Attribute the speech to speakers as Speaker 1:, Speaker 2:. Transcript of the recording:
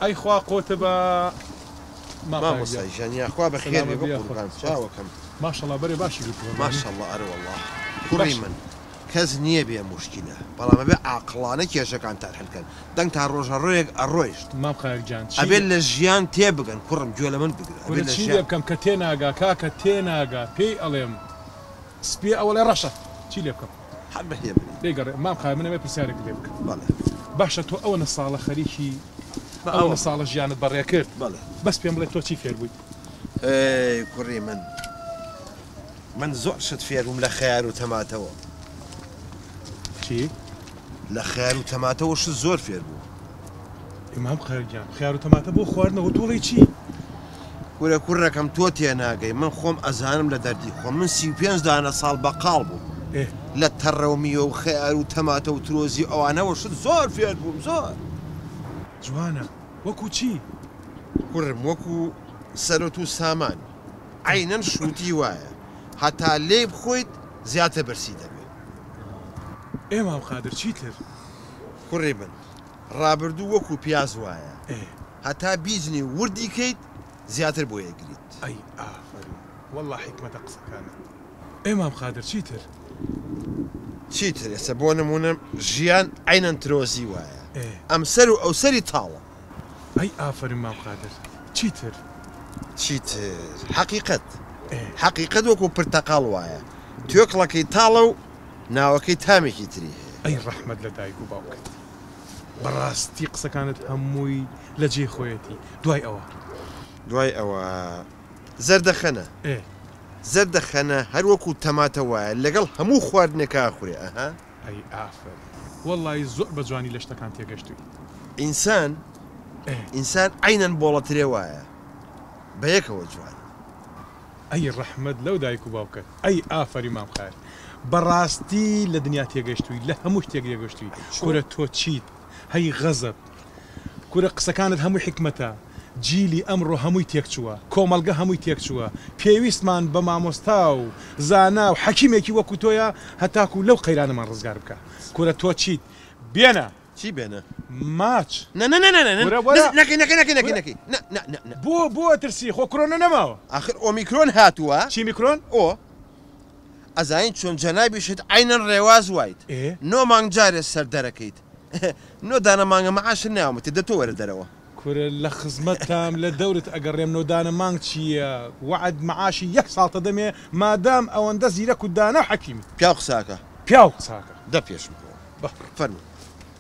Speaker 1: ئەی خوا قۆتبە
Speaker 2: مامۆستا گیان یاخوا بەخێر بێ بەقوربان چاوەکەم.
Speaker 1: ماشەڵا بەرێ باشی گرتووە.
Speaker 2: ماشەڵا ئەرێ وەڵا کوڕی من کەس نییە بێ موشکیلە بەڵام ئەبێ عاقڵانە کێشەکانتان حل کەن دەنگتان ڕۆژە ڕۆیەک ئەڕۆیشت.
Speaker 1: مام قایق گیان چی
Speaker 2: ئەبێ لە ژیان تێبگەن کوڕم گوێ لە من بگرە ئەبێ
Speaker 1: کورە
Speaker 2: لە
Speaker 1: چی
Speaker 2: ژیان.
Speaker 1: لێ بکەم کە تێناگا کاکە تێناگا پێی ئەڵێم سپیە ئەوەڵێ ڕەشە چی لێ بکەم.
Speaker 2: هەر بە هێمنی.
Speaker 1: لێی گەڕێ مام قایق من ئەمەوێ پرسیارێکت لێ بکەم.
Speaker 2: بەڵێ.
Speaker 1: باشە تۆ ئەوەنە ساڵە خەریکی
Speaker 2: بە
Speaker 1: ئەوەنە
Speaker 2: ئەوە.
Speaker 1: ساڵە ژیانت بەڕێ کرد
Speaker 2: بەڵێ.
Speaker 1: بەس پێم بڵێ تۆ چی فێر بوویت؟
Speaker 2: ئەی کوڕی من من زۆر شت فێر بووم لە خەیار و تەماتەوە.
Speaker 1: چی؟
Speaker 2: لە خەیار و تەماتەوە شت زۆر فێر بووم.
Speaker 1: ئێ مام قایق گیان خەیار و تەماتە بۆ خواردنەوە تۆ ئەڵێی چی؟
Speaker 2: کورە کوڕەکەم تۆ تێناگەی من خۆم ئەزانم لە دەردی خۆم من 35 دانە ساڵ بەقاڵ بووم
Speaker 1: ئێ.
Speaker 2: لە تەڕە و میوە و خەیار و تەماتە و ترۆزی و ئەوانەوە شت زۆر فێر بووم زۆر.
Speaker 1: جوانە وەکو چی؟
Speaker 2: کوڕم وەکو سەرۆت و سامان عەینەن شووتی وایە هەتا لێی بخۆیت زیاتر برسی دەبێ.
Speaker 1: ئێ مام قادر چیتر؟
Speaker 2: کوڕی من ڕابردوو وەکو پیاز وایە
Speaker 1: ئێ.
Speaker 2: هەتا بیجنی و وردی کەیت زیاتر بۆی ئەگریت.
Speaker 1: ئەی ئافەرین وەڵا حیکمەتە قسەکانت. ئێ مام قادر چیتر؟
Speaker 2: چیتر ئێستا بۆ نموونە ژیان عەینەن ترۆزی وایە
Speaker 1: ئێ.
Speaker 2: ئەمسەر و ئەوسەری تاڵە.
Speaker 1: ئەی ئافەرین مام قادر چیتر؟
Speaker 2: چیتر حەقیقەت
Speaker 1: ئێ.
Speaker 2: حەقیقەت وەکو پرتەقاڵ وایە توێکڵەکەی تاڵە و ناوەکەی تامێکی تری هەیە.
Speaker 1: ئەی ڕەحمەت لە دایک و باوکت. بەڕاستی قسەکانت هەمووی لە جێی خۆیەتی. دوای ئەوە؟
Speaker 2: دوای ئەوە زەردەخەنە.
Speaker 1: ئێ.
Speaker 2: زەردەخەنە هەر وەکو تەماتە وایە لەگەڵ هەموو خواردنێکا ئەخورێ ئەها.
Speaker 1: ئەی ئافەرین وەڵایی زۆر بە جوانی لە شتەکان تێگەشتووی.
Speaker 2: ئینسان
Speaker 1: ئێ.
Speaker 2: ئینسان عەینەن بۆڵە ترێ وایە بەیەکەوە جوانن.
Speaker 1: ئەی ڕەحمەت لەو دایک و باوکەت. ئەی ئافەرین مام خار بەڕاستی لە دنیا تێگەشتووی لە هەموو شتێک تێگەشتووی
Speaker 2: ئەی چۆن؟
Speaker 1: کورە تۆ چیت هەی غەزەب کورە قسەکانت هەمووی حیکمەتە جیلی ئەمڕۆ هەمووی تێکچووە کۆمەڵگە هەمووی تێکچووە پێویستمان بە مامۆستا و زانا و حەکیمێکی وەکو تۆیە هەتاکو لەو قەیرانەمان ڕزگار بکا کورە تۆ چیت بێنە
Speaker 2: چی بێنە؟
Speaker 1: ماچ
Speaker 2: نا نا نا نا نا
Speaker 1: کورە وەرە
Speaker 2: نەکەی نەکەی نەکەی نەکەی
Speaker 1: کورە
Speaker 2: نەکەی نا نا نا نا
Speaker 1: بۆ بۆ ئەترسی خۆ کرۆنە نەماوە.
Speaker 2: ئاخر ئۆمیکرۆن هاتووە.
Speaker 1: چی میکرۆن؟
Speaker 2: ئۆ ئەزانی چۆن جەنابیشت عەینەن ڕێواز وایت
Speaker 1: ئێ.
Speaker 2: نۆ مانگ جارێ سەر دەرەکەیت نۆ دانە مانگە مەعاشت ناومەتێ دە تۆ وەرە دەرەوە.
Speaker 1: کورە لە خزمەتتام لە دەورت ئەگەڕێم نۆ دانە مانگ چییە وەعد مەعاشی یەک ساڵتە دەمێ مادام ئەوەندە زیرەک و دانا و حەکیمی.
Speaker 2: پیاو قساکە.
Speaker 1: پیاو قساکە.
Speaker 2: دە پێشم کەوە
Speaker 1: بە.
Speaker 2: فەرموو.